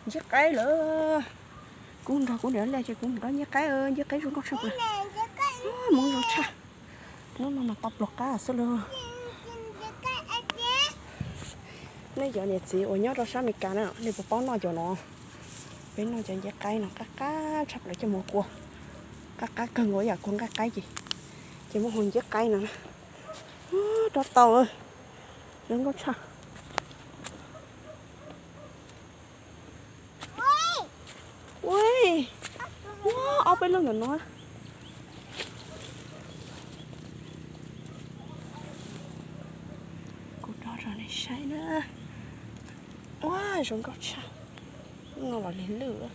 Nceb qaib lawm. Kuv nrog kuv niam liaj ces kuv mus nrog nceb qaib, nceb qaib zoo nkauj tshaj plaws. Hmoob zoo tshaj. Hnub no mas tau pluas qab xwb lauj. Nej cov niam txiv uas nyob rau sab Amelikas na, nej puas paub noj cov no? Peb noj cov nceb qaib no qab qab tshaj plaws coj mus kua. Qab qab kawg nkaus yam kua nqaij qaib ces, ces muab hu nceb qaib no. Rov tau, zoo nkauj tshaj. Ua, ob peb lub ntawm no. Kuv rov rau nej saib na. Ua, zoo nkauj tshaj. Lub no los lig lwj.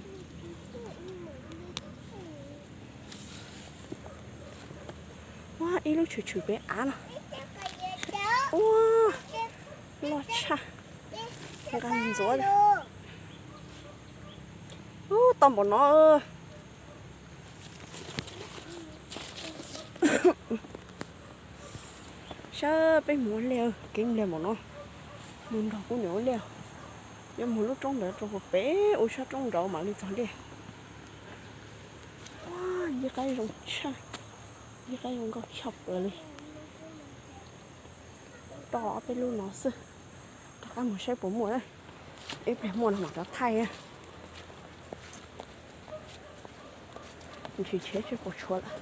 Ua, ib lub tshwm tshwm pem av no. Ua, loj tshaj. Nqa ntxuav. Ub, tau npaum no. Saib peb mus ua liaj, kev liaj npaum no. Mus nrog kuv niam ua liaj. Yuav mus lub roob ntawd rau puag pem ua sab roob nraud mam li txog liaj. Nceb qaib zoo tshaj, nceb qaib zoo nkauj tshaj plaws li. Rau ob peb lub no xwb, rov qab mus saib puas muaj, ib pliag muaj no mam rov thaij. Ntshis tsheb tsis puas tshuav lawm.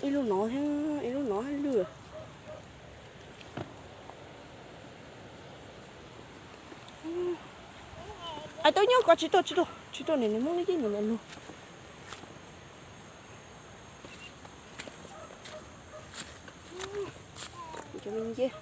Ib lub no thiab ib lub no lwj. Ais, tub nyuj ko tsis tuaj, tsis tuaj, tsis tuaj, nws nws muab lub yeeb nws lug. Cov me nceb.